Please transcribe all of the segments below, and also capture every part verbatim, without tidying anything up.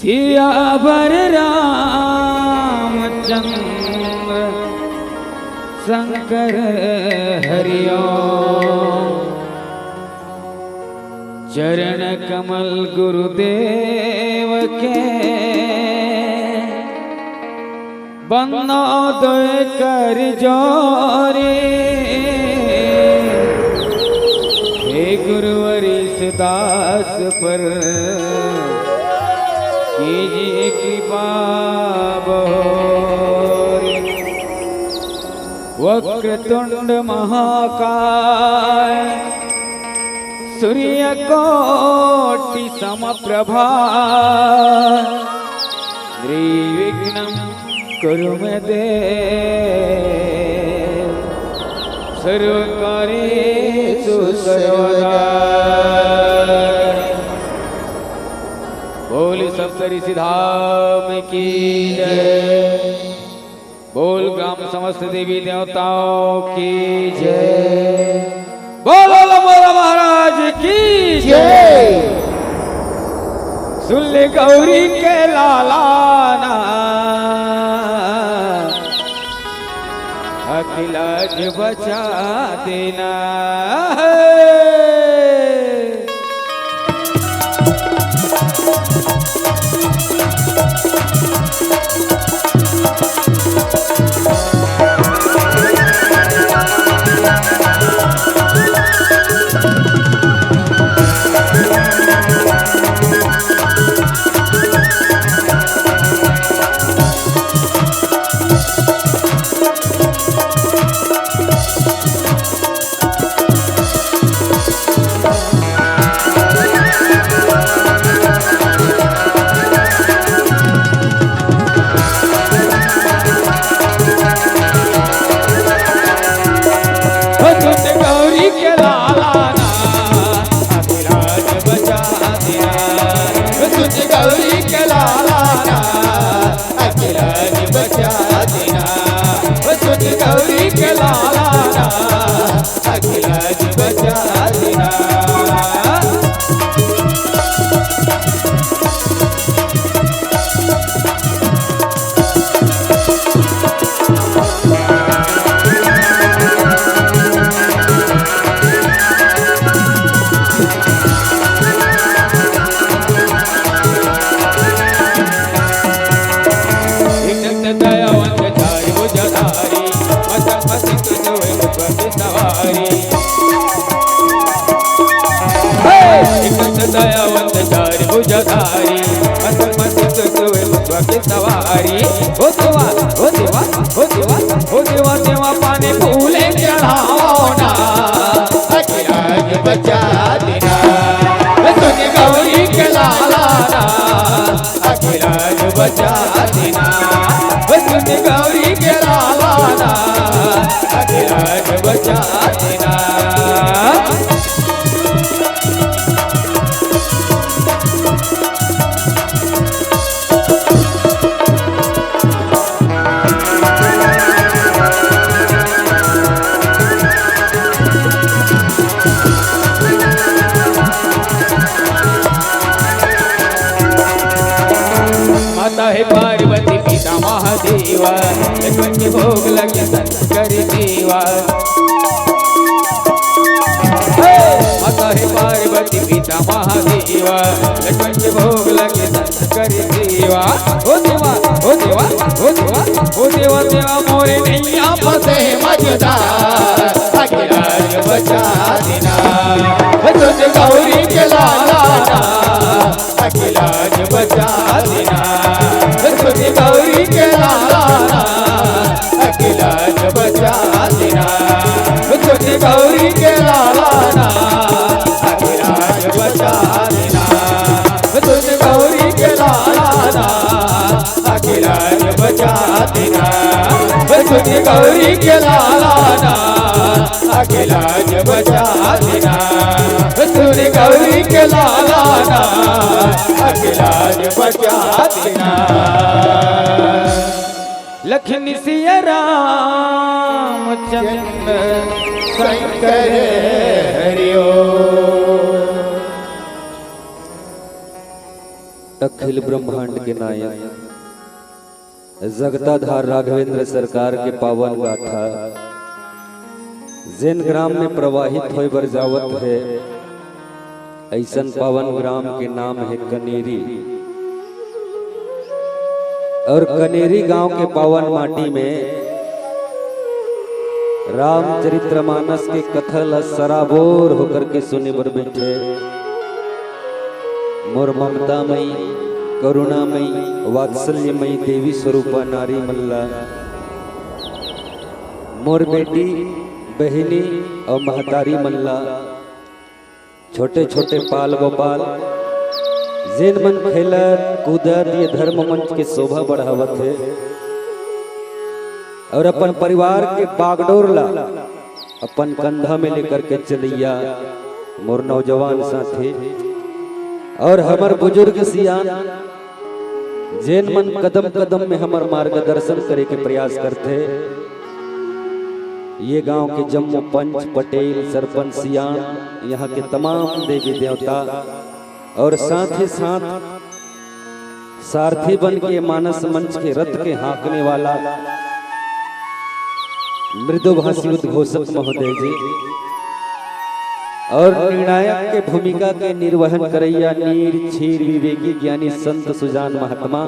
सियावर रामचंद्र शंकर हरिओम। चरण कमल गुरुदेव के, बंदो दोय कर जोरी। हे गुरुवर इस दास पर कीजिए कृपा बहोरी। वक्रतुंड महाकाय सूर्यकोटि समप्रभा, निर्विघ्नं कुरु मे देव, सर्वकार्येषु सर्वदा। बोल सप्त ऋषि धाम की जय। बोल ग्राम समस्त देवी देवताओं की जय। बोलो लंबोदर महाराज की जय। सुन ले गौरी के लाला ना, अखिलाज बचा देना। हो सुन गौरी के लाला ना, अखिलाज बचा देना। हो सुन गौरी के लाला ना, अखिलाज बचा देना। हो सुन गौरी के लाला ना, अखिलाज बचा देना। एक दंत दयावंत चारि भुजधारी, मस्तक मस्तक सोए मुख की सवारी। हे! एक दंत दयावंत चारि भुजधारी, मस्तक मस्तक सोए मुख की सवारी। ओ देवा, ओ देवा, ओ देवा, ओ देवा, देवा पानी फूले चढ़ाओ ना, अखिलाज बचा देना। सुन गौरी के लाला ना, अखिलाज बचा देना। सुन गौरी के लाला ना, अखिलाज बचा देना। माता हे पार्वती, पिता महादेवा, लक्ष्मण के भोग लगे शंकर देवा। हे! माता हे पार्वती, पिता महादेवा, लक्ष्मण के भोग लगे शंकर देवा। ओ देवा, ओ देवा, ओ देवा, ओ देवा, देवा मोरे नैया फंसे मझधार, अखिलाज बचा देना। सुन गौरी के लाला ना, अखिलाज बचा देना। सुन गौरी के लाला ना, अखिलाज बचा देना। सुन गौरी के लाला ना, अखिलाज बचा देना। सुन गौरी के लाला ना, अखिलाज बचा देना। सुन गौरी के लाला ना, अखिलाज बचा देना। सुन गौरी के लाला ना, अखिलाज बचा देना। लखन सिया रामचंद्र शंकर हरिओम। अखिल ब्रह्मांड के नायक जगताधार राघवेंद्र सरकार के पावन गाथा, जेन ग्राम में प्रवाहित होय बर जावत हे, अइसन पावन ग्राम के नाम हे कनेरी। और कनेरी गांव के पावन माटी में रामचरितमानस के कथा ल सराबोर होकर के सुने बर बैठे मोर ममतामयी, करुणामयी, वात्सल्यमयी देवी स्वरूपा नारी मन ला, मोर बेटी, बहिनी और महतारी मन ला, छोटे छोटे पाल गोपाल, जेन मन खेलत कूदत ये धर्म मंच के शोभा बढ़ावत हे, और अपन परिवार के बागडोर ला अपन कंधा में लेकर के चलैया मोर नौजवान साथी, और हमर बुजुर्ग सियान, जेन मन कदम कदम में हमर मार्गदर्शन करे के प्रयास करथे। ये गांव के जम्मो पंच, पटेल, सरपंच, सियान, यहाँ के तमाम देवी देवता और साथ ही साथ सारथी बन के मानस मंच के रथ के हाँकने वाला मृदुभाषी उद्घोषक महोदय जी और निर्णायक के भूमिका के निर्वहन करैया नीर छीर विवेकी ज्ञानी संत सुजान महात्मा,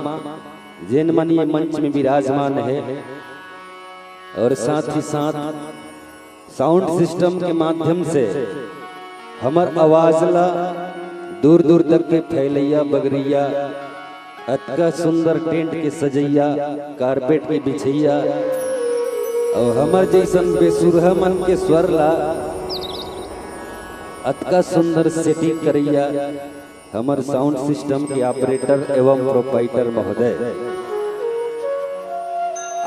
जेन मन ये मंच में विराजमान हे, और साथ ही साथ साउंड सिस्टम के माध्यम से हमर आवाज ला दूर दूर तक के फैलैया बगरैया, अतका सुंदर टेंट के सजैया, कारपेट के बिछैया, और हमर जैसन बेसुरहा मन के स्वर ला अतका सुंदर सेटिंग करैया हमर साउंड सिस्टम के ऑपरेटर एवं प्रोपाइटर महोदय,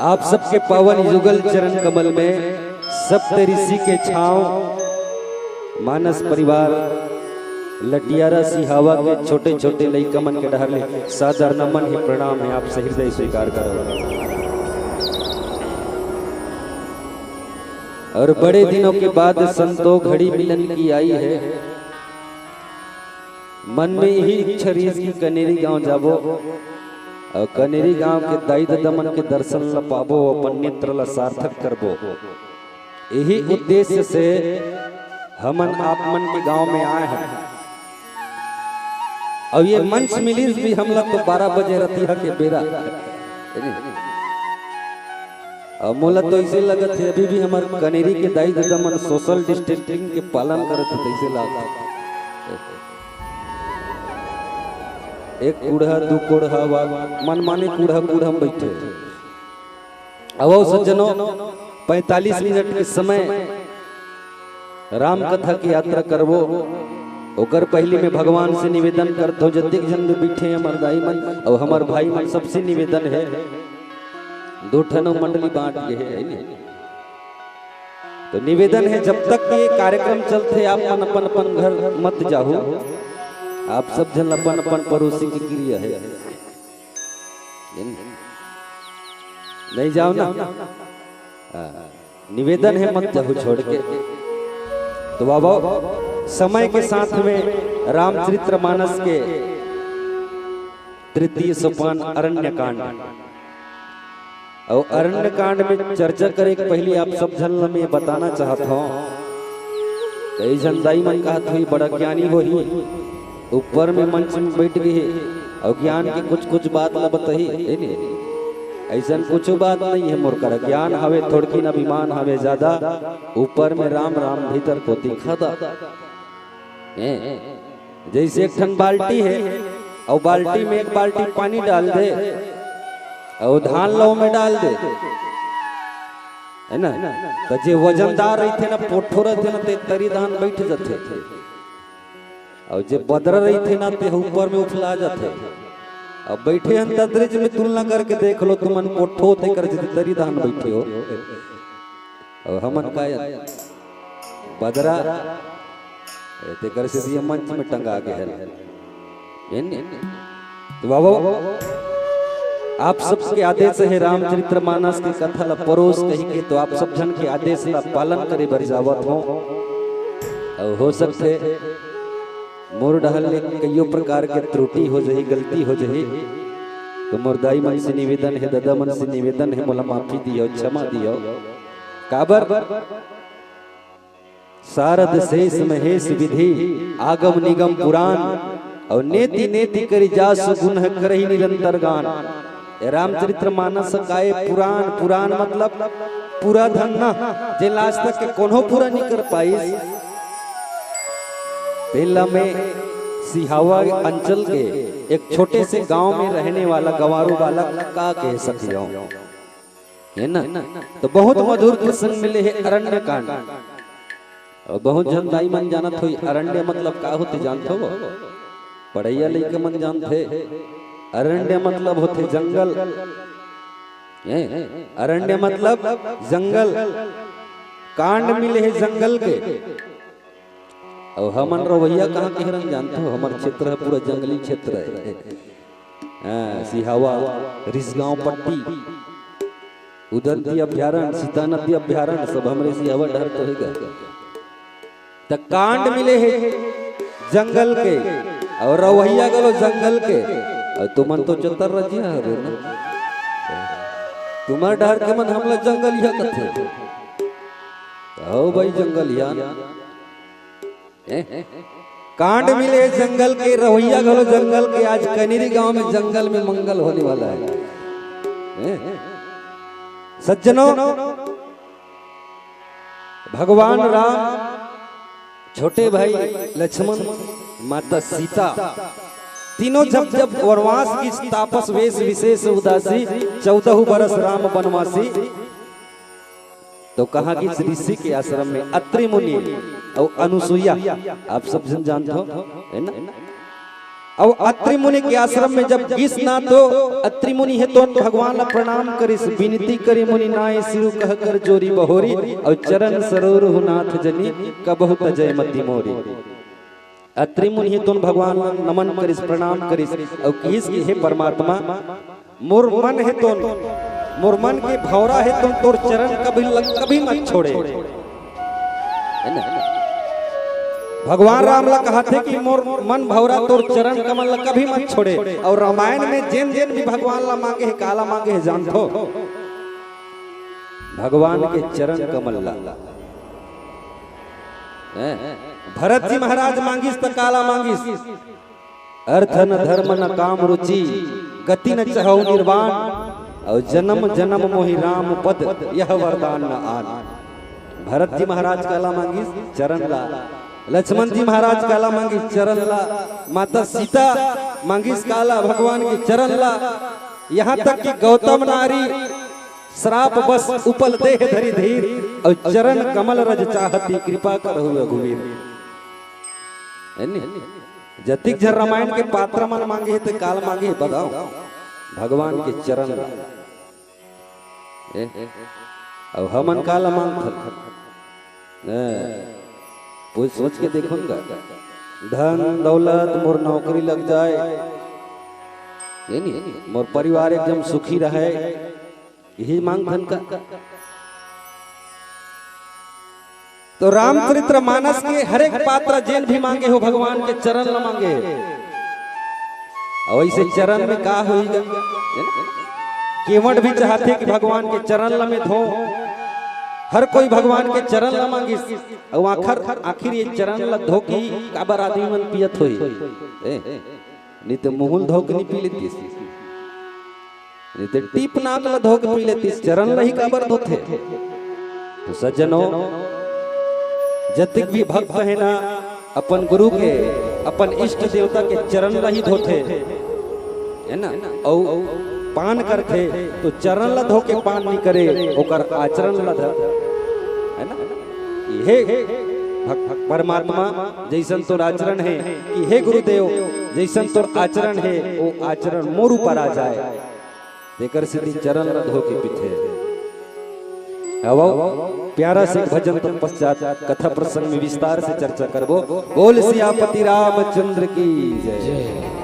आप सबके पावन युगल चरण कमल में सप्त ऋषि के छांव, मानस परिवार लटियारा सिहावा के छोटे छोटे लइका मन के डहर ले सादर नमन हे, प्रणाम हे, आप से हृदय स्वीकार करो। और बड़े दिनों के बाद संतो घड़ी मिलन की आई है, मन में यही इच्छा रहिस कि कनेरी गांव जाबो और कनेरी गांव के दाई ददा मन के दर्शन ल पाबो, अपन नेत्र ल सार्थक करबो। यही उद्देश्य से हमन आप मन के गांव में आए हैं। और ये मंच मिलिस भी हमला तो बारह बजे रतिहा के बेरा। अब मोला तो ऐसे लगत हे, अभी भी हमर कनेरी के दाई ददा मन सोशल डिस्टेंसिंग के पालन करत हे, तैसे लागत हे। एक कूढ़ा, दू कूढ़ा, वा मनमाने कूढ़ा, कूढ़ा में बैठे। अब आओ सज्जनों, पैंतालीस मिनट के समय राम कथा की यात्रा करबो। ओकर पहली मैं भगवान से निवेदन करत हूँ, जतेक जन भी बैठे हैं, हमर दाई मन और हमर भाई मन, सबसे निवेदन है, दो ठन मंडली बांट के है, है नी? तो निवेदन है, जब तक ये कार्यक्रम चलथे, आप मन अपन अपन घर मत जाहू, आप सब जन अपन अपन पड़ोसी के किरिया है, नहीं जाओ ना। हाँ, निवेदन है, मत जाहू छोड़ के। तो बाबा, समय के साथ में रामचरित्र मानस के तृतीय सोपान अरण्य कांड, और अरण्य कांड में चर्चा करे के पहले आप सब झन ल मैं बताना चाहत हूँ, कई झन दाई मन कहत होही, बड़ा ज्ञानी होही, ऊपर में मंच में बैठ गे हे और ज्ञान के कुछ कुछ बात ला बताही, है नी? ऐसन कुछ बात नहीं है मोर करा, ज्ञान हवे थोड़किन, अभिमान हवे ज्यादा, ऊपर में राम राम भीतर कोती खदा। हैं? जैसे एक ठन बाल्टी है और बाल्टी में एक बाल्टी पानी डाल दे और धान लो में डाल दे, है ना? तो जे वजनदार रहिथे ना, पोठो रहिथे ना, ते तरी धान बैठ जाथे। और जे बदरा रहिथे ना, ते ऊपर में उफला जाथे। अब बैठे हन त दृज में तुलना करके देख लो, तुमन पोठो ते कर जे तरी धान बैठे हो। और हमन का बदरा, ए, तेकर से ये मंच में टंगा के है। ये नहीं? तो बाबा, आप सबके आदेश है रामचरित्र मानस के कथा ला परोस कही के, तो आप सब झन के आदेश ला पालन करे बर जावत हो। और हो सकथे मोर डहर ले कइयो प्रकार के त्रुटि हो जही, गलती हो जही, तो मोर दाई मन से निवेदन हे, ददा मन से निवेदन हे, मोला माफी दियो, क्षमा दियो। काबर? सारद शेष महेश विधि, आगम निगम पुराण, अउ नेति नेति करि जासु गुन करहि निरंतर गान। ए रामचरित्र मानस का ए पुराण, पुराण मतलब पूरा धन न, जेला आज तक के कोनो पूरा नइ कर पाइस। तेला में सिहावा अंचल के एक छोटे से गांव में रहने वाला गंवारू बालक का कह सकियो, हे ना? तो बहुत मधुर प्रसंग मिले हे अरण्य कांड। अउ बहुत झन दाई मन जानत होही, अरण्य मतलब का होथे, जानथो? पढ़इया लइका मन जानथे। अरण्य मतलब होथे जंगल। ए, अरण्य मतलब जंगल। कांड मिले हे जंगल के। अउ हमन रवैया कहाँ के हरन जानथो? हमर क्षेत्र ह पूरा जंगली क्षेत्र हे। हाँ, सिहावा, रिसगांव पट्टी, उदंती अभ्यारण्य, सीता नदी अभ्यारण्य, सब हमरे सिहावा डहर तो हे गा। त कांड मिले हे जंगल के, अउ रवैया घलो जंगल के, अउ तुमन तो चतर रजिया हरो ना। तुम्हर डहर के मन हमला जंगलिया कथे। हो भाई जंगलिया। ए? कांड मिले जंगल के, रवैया घलो जंगल के। आज कनेरी गांव में जंगल में मंगल होने वाला है। ए? सज्जनों, भगवान राम, छोटे भाई लक्ष्मण, माता सीता, तीनों जब जब वनवास गिस, तापस वेश विशेष उदासी, चौदह बरस राम बनवासी। तो कहाँ गिस? ऋषि के आश्रम में अत्रि मुनि अउ अनुसुईया, आप सब झन जानथो, हे ना? अउ अत्रि मुनि के आश्रम में जब गिस ना, तो अत्रि मुनि हे तोन भगवान ला प्रणाम करिस, "विनती करी मुनि नाई सिरु कह कर जोरी बहोरी, अउ चरण सरोरहु नाथ जनी कबहु तजय मति मोरी।" अत्रि मुनि हे तोन भगवान ला नमन करिस, प्रणाम करिस, अउ किहिस कि हे परमात्मा, मोर मन हे तोन, मोर मन के भौरा हे तोन, तोर चरण कभी ल-, कभी मत छोड़े। हे ना? भगवान राम ला कहाथे कि मोर मन भौरा तोर चरण कमल ला कभी मत छोड़े। अउ रामायण में जेन जेन भी भगवान ला मांगे हे, काला मांगे हे जानथो? भगवान के चरण कमल ला। हैं? भरत जी महाराज मांगिस त काला मांगिस? अर्थ न धर्म न काम रुचि, गति न चहउ निर्वाण, अउ जन्म जन्म मोहि राम पद, यह वरदान न आन। भरत जी महाराज काला मांगिस? चरण ला। लक्ष्मण जी महाराज काला मांगिस? चरण ला। माता सीता मांगिस काला? भगवान के चरण ला। यहाँ तक कि गौतम नारी श्राप बस उपल देह धरि धीर, अउ चरण कमल रज चाहती कृपा करहु रघुवीर। हे नी? जतिक झन रामायण के पात्र मन मांगे हे, ते काला मांगे हे, बताओ, भगवान के चरण ला। ए, अउ हमन काला मांगथन? ए, पूछ सोच के देखो न गा। धन दौलत, मोर नौकरी लग जाए, हे नी? मोर परिवार एकदम सुखी रहे, यही मांगथन का? तो रामचरित्र मानस के हर एक पात्र जेन भी मांगे हो, भगवान के चरण ल मांगे। अउ ऐसे चरण में का होही गा? केवट भी चाहथे कि भगवान के चरण ल मैं धो। हर कोई भगवान के चरण ल मांगिस। अउ आखिर, आखिर ये चरण ल धो के काबर आदमी मन पियत होही? ए, नहीं तो मुहुल धो के नहीं पी लेतिस। नहीं तो टीप नाक ल धो के पी लेतिस, चरण ल ही काबर धोथे? तो सज्जनों, जतिक भी भक्त हे ना, अपन गुरु के, अपन इष्ट देवता के चरण ल ही धोथे, हे ना? अउ पान करथे, तो चरण ल धो के पान नहीं करे, ओकर आचरण ल धर, हे ना? हे भग-, परमात्मा, जैसन तोर आचरण हे, कि हे गुरुदेव, जैसन तोर आचरण हे, वो आचरण मोर ऊपर आ जाए। तेकर सेती चरण ल धो के पीथे। आवो, प्यारा से एक भजन तत्पश्चात कथा प्रसंग में विस्तार से चर्चा करबो। बोल सियापति रामचंद्र की जय।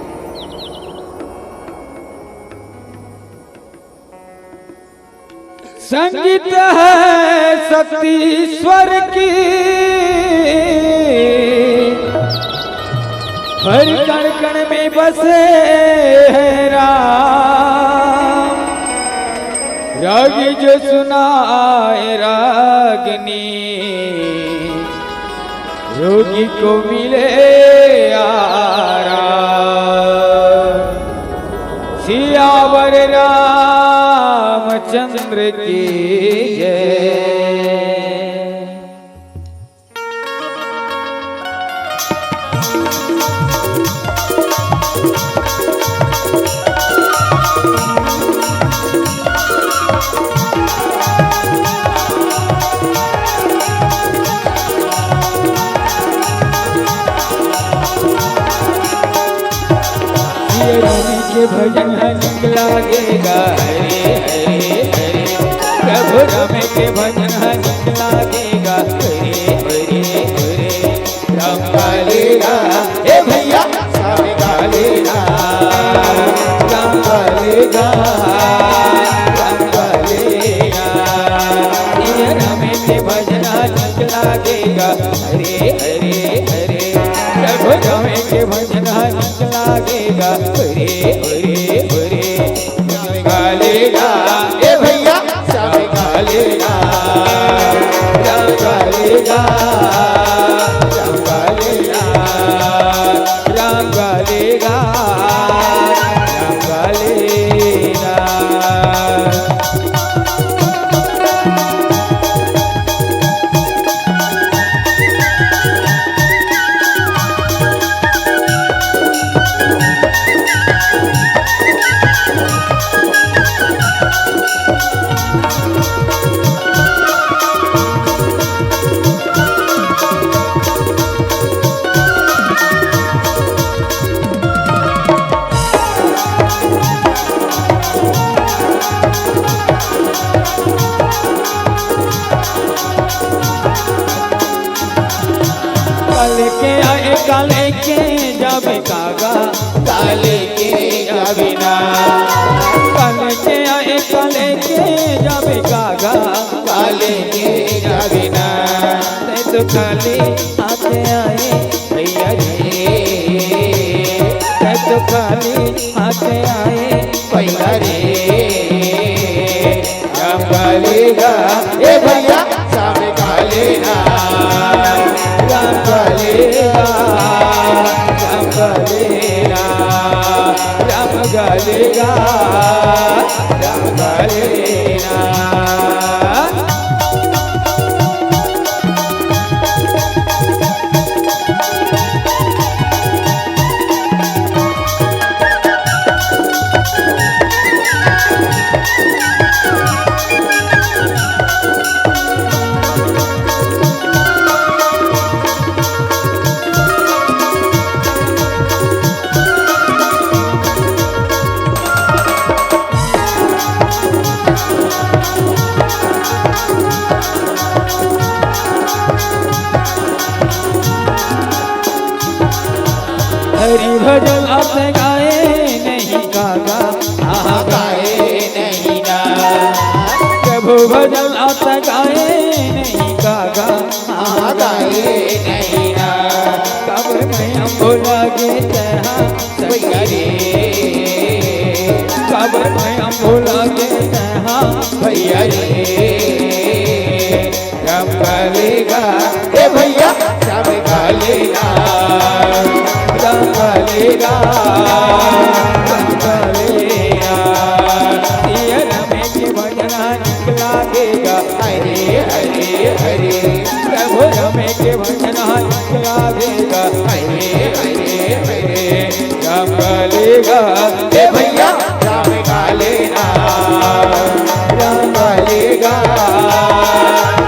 संगीत है शक्ति स्वर की। में बसे हैं राम। राग जो सुनाए रागनी, रोगी को मिले आराम। सियावर रामचंद्र की जय। ये रानी के भजन ह निक लागेगा। हरे हरे हरे, प्रभु राम के भजन ह निक लागेगा। हरे हरे हरे, राम गालेगा, ए भैया, श्याम गालेगा, राम गालेगा, राम गालेगा। ये राम के भजन ह निक लागेगा। हरे हरे हरे, प्रभु राम के भजन ह निक लागेगा। हरे हरे हरे, राम गालेगा, ए भैया, श्याम गालेगा, राम गालेगा, श्याम गालेगा, राम गालेगा, राम गालेगा। काले के आए, काले के जाबे कागा। काले के जाबे ना। काले के आए, काले के जाबे कागा। काले के जाबे ना। तैं तो खाली हाथे आए भैया रे। तैं तो खाली हाथे आए भैया रे। राम गालेगा, ए भैया, श्याम गालेगा। राम गालेगा, राम गालेगा, राम गालेगा, राम गालेगा। हरि भजन अस गाए नहीं कागा, आहा गाए नहीं ना। प्रभु भजन अस गाए नहीं कागा, आहा गाए नहीं ना। काबर में अम्बो लागे तैहा भैया रे। काबर में अम्बो लागे तैहा भैया रे। राम गालेगा, ए भैया, श्याम गालेगा। राम गालेगा, राम गालेगा। ये राम के भजन निक लागेगा। हरे हरे हरे, प्रभु राम के भजन निक लागेगा। हरे हरे हरे, राम गालेगा, ए भैया, राम गालेगा, राम गालेगा,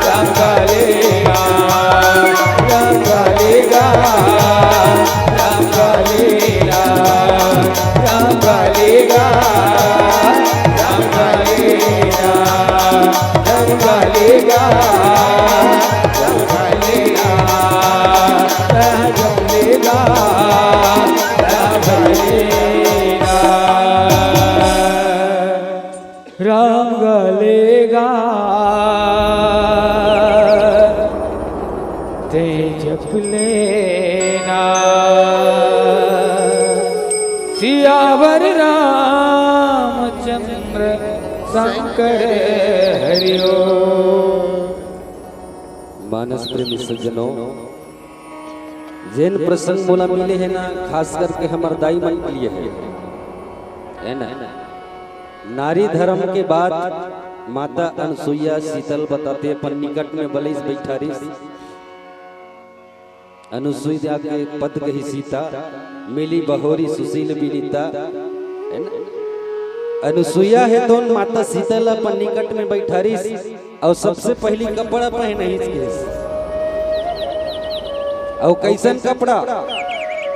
राम गालेगा, राम गालेगा, राम गालेगा, राम शंकर हरि ओम। मानस प्रेमी सज्जनों, जेन प्रसंग मोला मिले हे ना, खास करके हमर दाई मन के लिए हे, है ना? नारी धर्म के बात माता अनसुईया शीतल बताथे, अपन निकट में बलइस बइठारिस। अनुसुईया के पद कही सीता, मिली बहोरी सुशील विनीता। है ना? अनुसुईया हे तो माता सीता ला अपन निकट में बइठारिस अउ सबसे पहिली कपड़ा पहिनइस केस। अउ कइसन कपड़ा?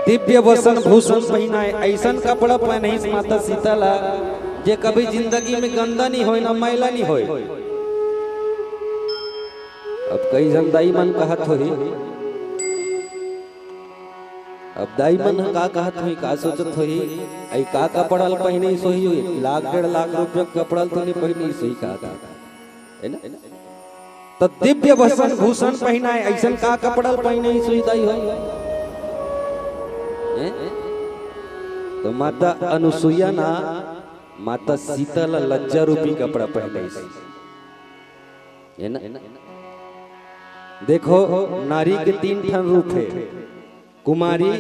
दिव्य वसन भूषण पहिनाए, अइसन कपड़ा पहिनइस माता सीता ला, जे कभी जिंदगी में गंदा नहीं होय ना मैला नहीं होय। अब कई झन दाई मन कहत होही, अब दाई मन ह का कहत होही, का सोचत होही, अई का कपड़ा ल पहिनइस होही, लाख डेढ़ लाख रुपया के कपड़ा ल तो नहीं पहिनइस होही, कहत होही, है ना? त दिव्य वसन भूषण पहिनाए, अइसन का कपड़ा ल पहिनइस होही दाई हो? हैं? तो माता अनुसुईया ना, माता सीता ला लज्जा रूपी कपड़ा पहिनइस, है ना? देखो, नारी के तीन ठन रूप हे, कुमारी,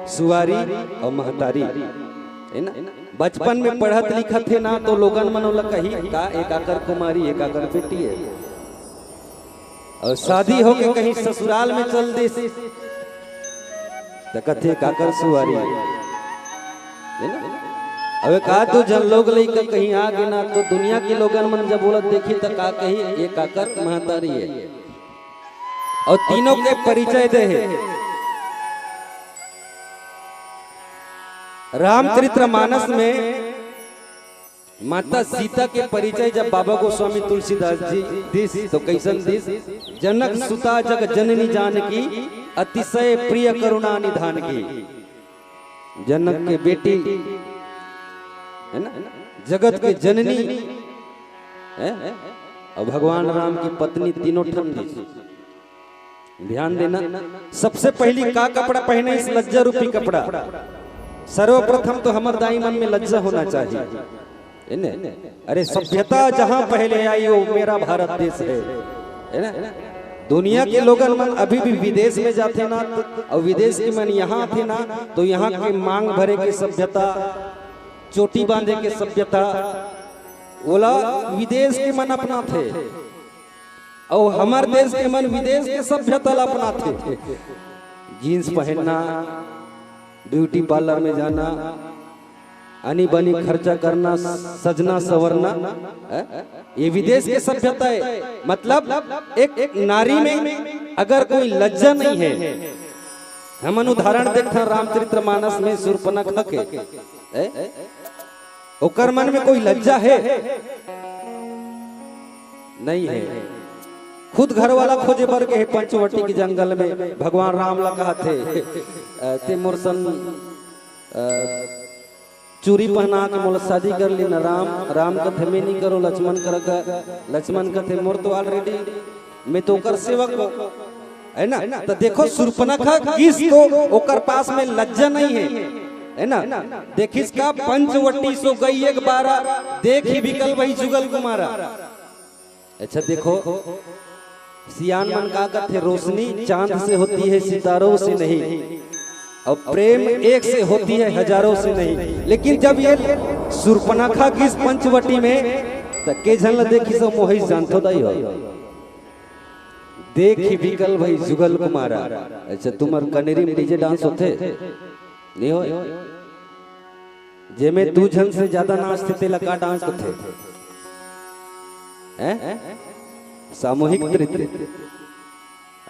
सुवारी अउ महतारी, है ना? बचपन में पढ़त लिखत हे ना, तो लोगन मन ओला कही, "का ए काकर कुमारी, ए काकर बेटी हे?" अउ शादी होके कहीं ससुराल में चल दिस, त कथे, "काकर सुवारी," है ना? अब एक आध दू झन लोग लइका कहीं आ गे ना, तो दुनिया के लोगन मन जब बोलत देखी, त का कही, "ए काकर महतारी हे।" अउ तीनों के परिचय दे हे। रामचरित्र मानस में माता सीता के परिचय जब बाबा गोस्वामी तुलसीदास जी दिस, तो कइसन दिस? "जनक सुता जग जननी जानकी, अतिशय प्रिय करुणा निधानकी।" जनक के बेटी, है ना, जगत के जननी, है, अउ भगवान राम की पत्नी, तीनों ठन दिस। ध्यान देना, सबसे पहिली का कपड़ा पहिनइस? लज्जा रूपी कपड़ा। सर्वप्रथम तो हमर दाई मन में लज्जा होना चाहिए, है ने? अरे, सभ्यता जहां पहले आई, वो मेरा भारत देश है, है ना? दुनिया के लोगन मन अभी भी विदेश में जाथे ना, तो, अउ विदेश के मन यहाँ आथे ना, तो यहाँ के मांग भरे के सभ्यता, चोटी बांधे के सभ्यता, ओला विदेश के मन अपनाथे। अउ हमर देश के मन विदेश के सभ्यता ला अपनाथे। जींस पहनना, ब्यूटी पार्लर में जाना, आनी बानी खर्चा करना, सजना संवरना, हैं? ये विदेश के सभ्यता हे। मतलब, एक, एक नारी में अगर कोई लज्जा नहीं है, हमन उदाहरण देखथन रामचरित्र मानस में शूर्पणखा के, हैं? ओकर मन में कोई लज्जा हे? नहीं हे। खुद घर वाला खोजे बर गे हे पंचवटी के जंगल में, भगवान राम ला कहत हे, "अ, ते मोर सन, अ, चूरी पहना के मोला शादी कर ले ना राम।" राम कथे, "मैं नहीं करो, लक्ष्मण कर।" लक्ष्मण कथे, "मोर तो already, मैं तो ओकर सेवक हो।" है ना? तो देखो, शूर्पणखा गिस तो ओकर पास में लज्जा नहीं है, है ना? देखिस का, "पंचवटी सो गई एक बारा, देखि बिकल भई जुगल कुमारा।" अच्छा देखो, सियान मन का कहथे, "रोशनी चांद से होती है, सितारों से नहीं, और प्रेम एक से होती है, हजारों से नहीं।" लेकिन जब ये शूर्पणखा गिस पंचवटी में, त के झन ला देखिस अउ मोहिस, जानथो दाई हो? "देखि बिकल भई जुगल कुमारा।" अच्छा, तुम्हर कनेरी में DJ dance होथे? नहीं होय? जेमे दू झन से ज्यादा नाचथे, तेला का dance कथे? हैं? सामूहिक नृत्य।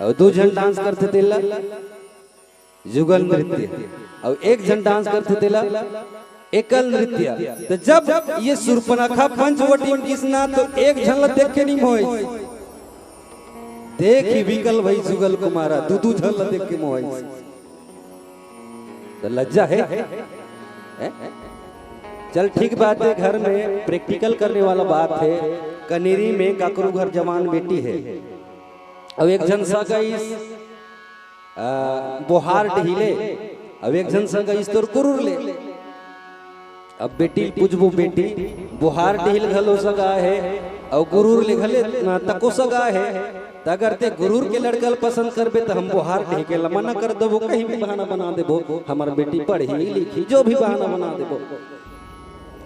अउ दू झन dance करथे, तेला जुगल नृत्य। अउ एक झन dance करथे, तेला एकल नृत्य। त जब ये शूर्पणखा पंचवटी में गिस ना, तो एक झन ला देख के नहीं मोहिस। "देखि बिकल भई जुगल कुमारा", दू दू झन ला देख के मोहिस। त लज्जा हे? हैं? चल, ठीक बात हे, घर में practical करने वाला बात हे। कनेरी में काकरो घर जवान बेटी हे, अउ एक झन सा गइस, आ, बोहार डहिले, अउ एक झन सा गइस तोर कुरूर ले। अब बेटी पूछबो, बेटी बोहार डीह ल घलो सगा हे, अउ गुरूर ले घले तको सगा हे, त अगर ते गुरूर के लड़का ल पसंद करबे, त हम बोहार डीह के ल मना कर देबो, कहीं भी बहाना बना देबो, हमर बेटी पढ़ही लिखही, जो भी बहाना बना देबो,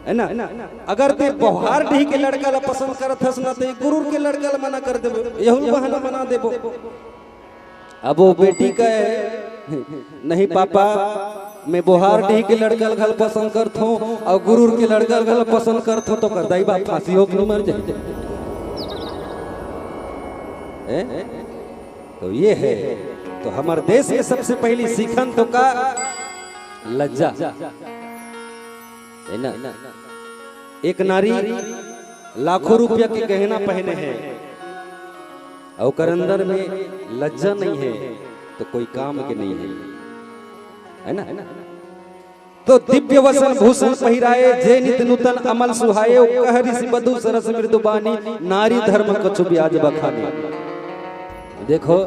है ना? अगर ते बोहार डीह के लड़का ल पसंद करत हस ना, ते गुरूर के लड़का ल मना कर देबो, यहू बहाना बना देबो। अब वो बेटी कहे, "नहीं पापा, मैं बोहार डीह के लड़का ल घल पसंद करथों अउ गुरूर के लड़का ल घल पसंद करथों," त ओकर दाई बाप फांसी होके मर जाए। हैं? तो ये है, तो हमर देश के सबसे पहली सीखन तो का? लज्जा, है ना? एक नारी लाखों रुपया के गहना पहने हे, अउ ओकर अंदर में लज्जा नहीं है, तो कोई काम के नहीं है, है ना? तो दिव्य वसन भूषण पहिराए, जे नित नूतन अमल सुहाए, ओ कह ऋषि बधु सरस मृदु बानी, नारी धर्म कछु ब्याज बखानी। देखो,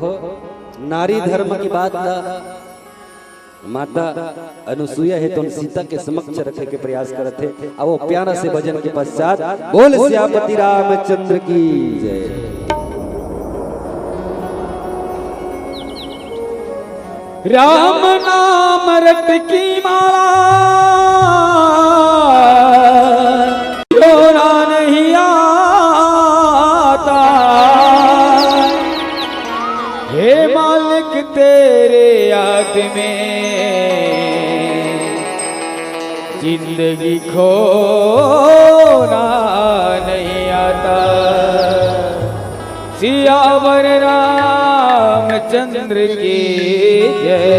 नारी धर्म की बात का माता अनुसुईया हे, तो सीता के समक्ष रखे के प्रयास करत हे। अब वो प्यारा से भजन के पश्चात बोल सियापति रामचंद्र की जय। राम नाम रट की माला, डोरा नहीं आता। हे मालिक तेरे याद में जिंदगी खोना नहीं आता। सियावर रामचंद्र की जय।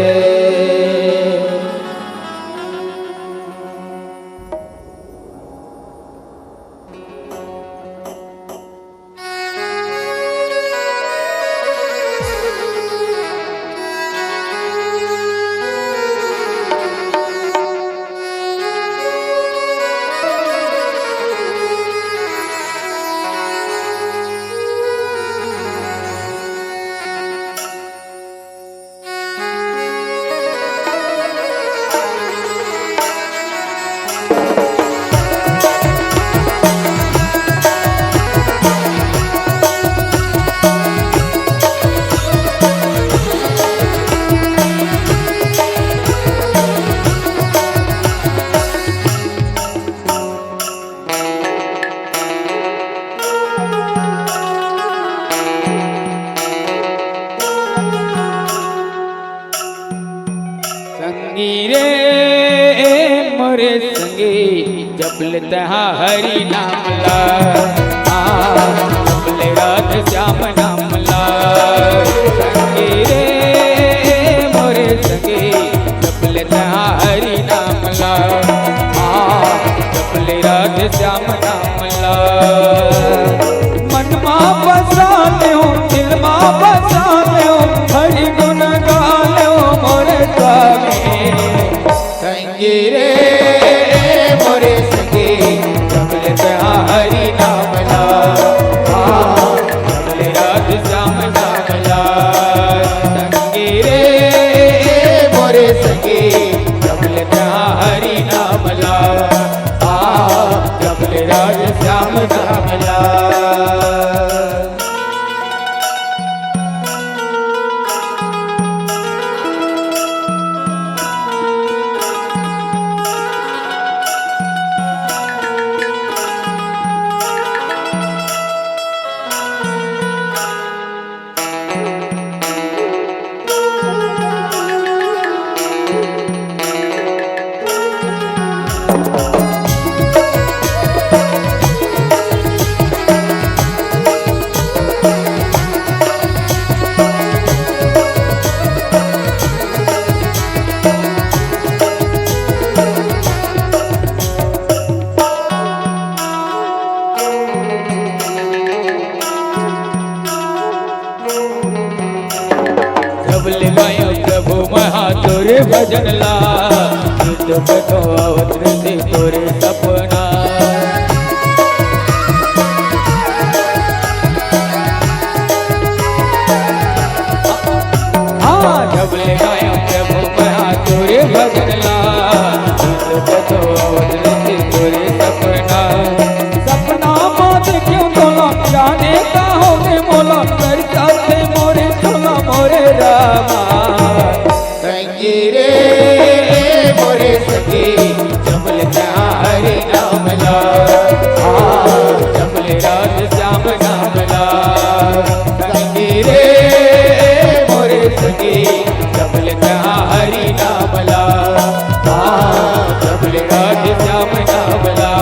संगी रे मोरे संगी, जपले तहा हरि नाम ला, आ, जपले राधे श्याम नाम ला। संगी रे मोरे संगी, जपले तहा हरि नाम ला, आ, जपले राधे श्याम नाम ला। मन मा बसा लेव, दिल मा बसा लेव, हरि गुण गा लेव मोरे स्वामी। संगी रे मोरे संगी, जपले तहा हरि नाम ला, हाँ, जपले राधे श्याम नाम ला। संगी रे मोरे संगी, जपले तहा हरि नाम ला, हाँ, जपले राधे श्याम नाम ला। सबले गायो प्रभु महा तोरे भजन ला, नित कथो आवत रहते तोरे सपना। हाँ, सबले गायो प्रभु महा तोरे भजन ला, नित कथो आवत रहते ला, हाँ, जब ले राधे श्याम नाम ला। संगी रे मोरे संगी, जब ले तहाँ हरि नाम ला। हाँ, जब ले राधे श्याम नाम ला।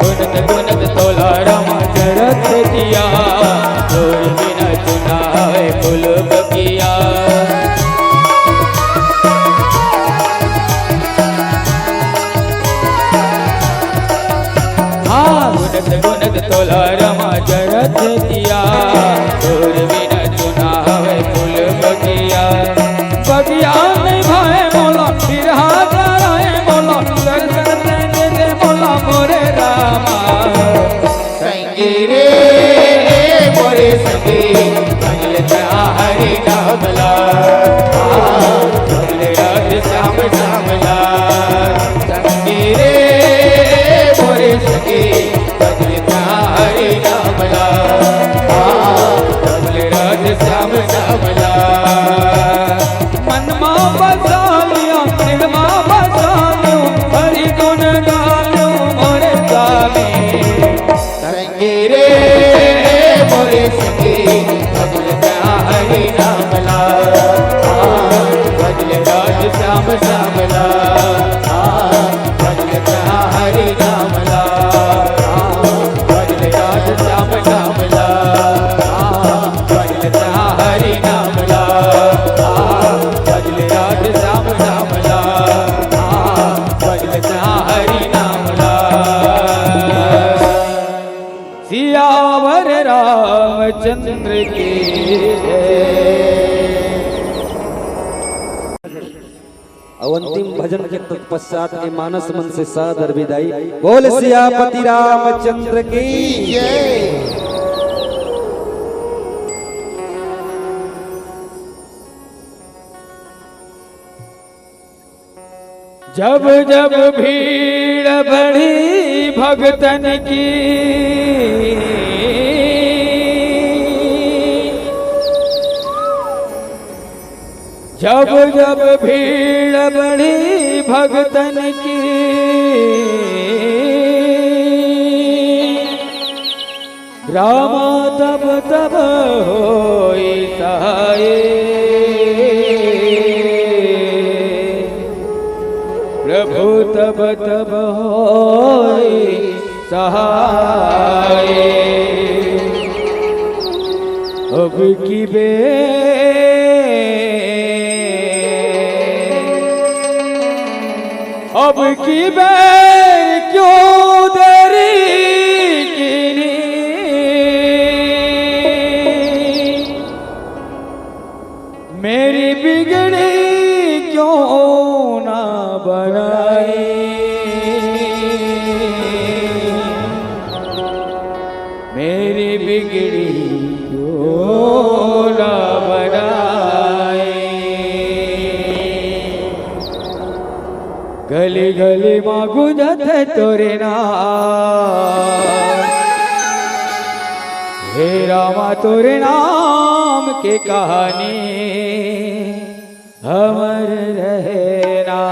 गुनत गुनत तोला रामा जरत दिया, तोर बिना चुनावे फूल बगिया। हाँ, गुनत गुनत तोला रामा जरत दिया, तोर बिना चुनावे फूल बगिया। बगिया नहीं भाए मोला, बिरहा जाए मोला, दर्शन दे दे मोला मोरे रामा। संगी रे मोरे संगी, भजले तहाँ हरि नाम ला। भजले राधे श्याम श्याम ला। संगी रे मोरे संगी, भजले तहाँ हरि नाम ला। भजले राधे श्याम श्याम ला। मन मा बसा लियो, दिल मा बसा लियो, हरि गुण गायो मोरे स्वामी। संगी रे मोरे संगी, भजले तहाँ हरि नाम ला। भजले राधे श्याम श्याम ला। भजले तहाँ हरि नाम ला। भजले राधे श्याम श्याम ला। भजले तहाँ हरि नाम ला। भजले राधे श्याम श्याम ला। भजले तहाँ हरि नाम ला। सियावर रामचंद्र की जय। अउ अंतिम भजन के तत्पश्चात ए मानस मन से सादर विदाई। बोल सियापति रामचंद्र की जय। जब जब भीड़ बढ़ी भगतन की, जब जब भीड़ बढ़ी भगतन की, रामा तब तब होई सहाय। प्रभु तब तब होई सहाय। अब की बेर, अब की बेर क्यों देरी कीनी, मेरी बिगड़ी क्यों ना बनाई, मेरी बिगड़ी क्यों ना बनाई। गली गली मा गूंजत हे तोरे नाम, हे रामा तोरे नाम के कहानी अमर रहे ना।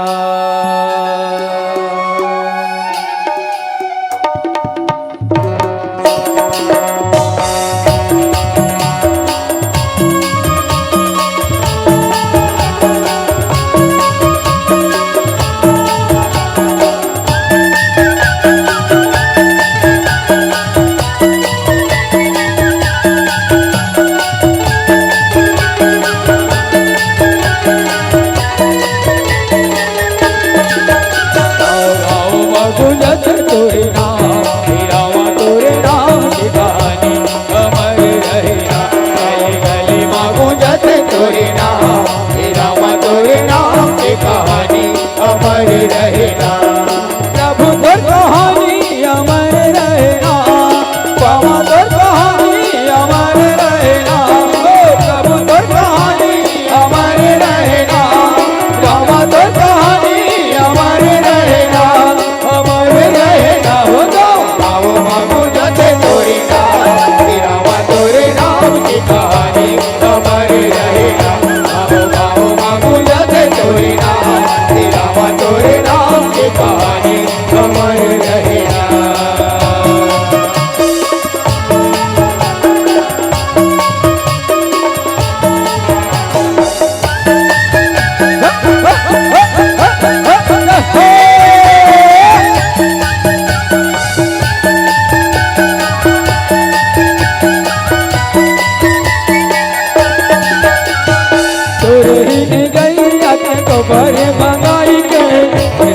मंगाई के,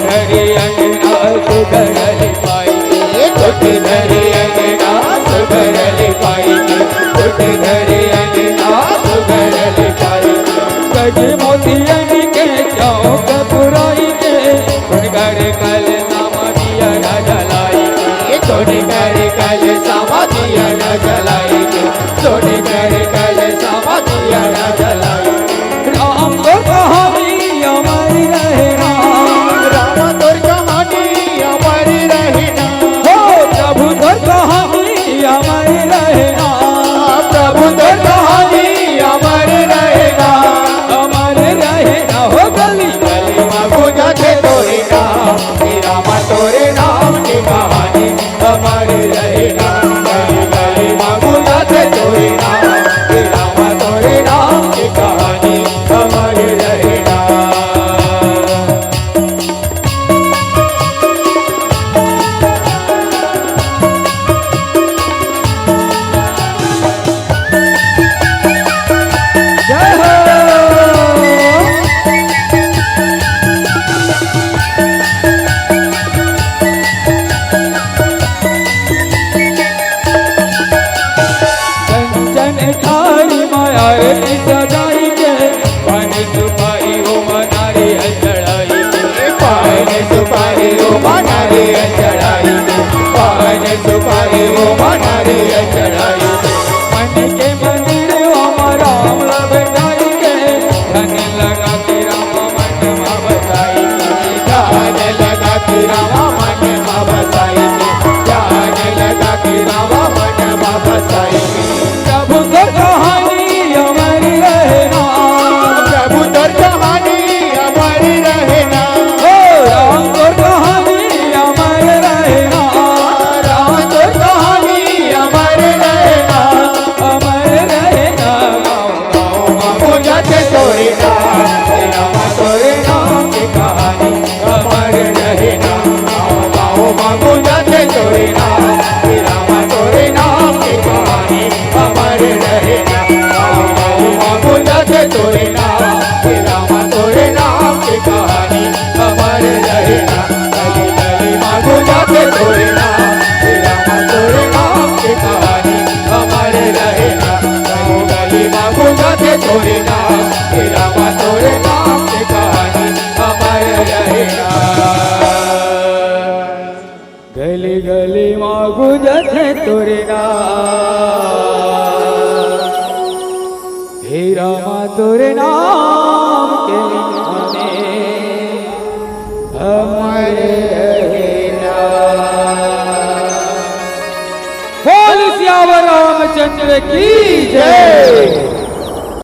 धरी अंगना सुधरल पाई के, धरी अंगना सुधरल पाई के, धरी अंगना सुधरल पाई के। गज मोतियन के चौक पुराई के, उनकर कलसा म दिया न जलाई के, उनकर कलसा म दिया न जलाई के, उनकर कलसा म दिया न जलाई। राम तोर कहानी अमर रहे राम। राम तोर कहानी अमर रहे राम। हो प्रभु तोर कहानी अमर रहे राम। प्रभु तोर कहानी अमर रहे राम। अमर रहे राम। हो गली गली मा गूंजथे तोरे नाम, हे राम तोरे नाम के कहानी अमर रहे राम। गली गली मा गूंजथे तोरे नाम, हे राम तोरे नाम के कहानी अमर रहे राम। जय हो। कंचन थारी मा आरती सजाई के, पान सुपारी ओ नारियल चढ़ाई के, पान सुपारी ओ नारियल चढ़ाई के, पान सुपारी ओ नारियल चढ़ाई के। मन के मंदिर ओ राम ला बैठाई के, ध्यान लगा के राम मन मा बसाई के, ध्यान लगा के राम मन मा बसाई के, ध्यान लगा के राम मन मा बसाई के। प्रभु तोर कहानी अमर रहे राम। प्रभु तोर कहानी अमर रहे राम। ओ राम तोर कहानी अमर रहे राम। राम तोर कहानी अमर रहे राम। अमर रहे राम। गाँव गाँव मा गूंजथे तोरे नाम, हे राम तोरे नाम के कहानी अमर रहे राम। गाँव गाँव मा गूंजथे तोरे नाम, हे राम तोरे नाम के कहानी अमर रहे राम। गाँव गाँव मा गूंजथे तोरे नाम, हे राम तोरे नाम के कहानी अमर रहे राम। गली गली मा गूंजथे तोरे नाम, हे राम तोरे नाम के कहानी अमर रहे राम। गली गली मा गूंजथे तोरे नाम, हे राम तोरे नाम के कहानी अमर रहे राम। गली गली मा गूंजथे तोरे नाम, हे रामा तोरे नाम के कहानी अमर रहे राम। बोल सियावर रामचंद्र की जय।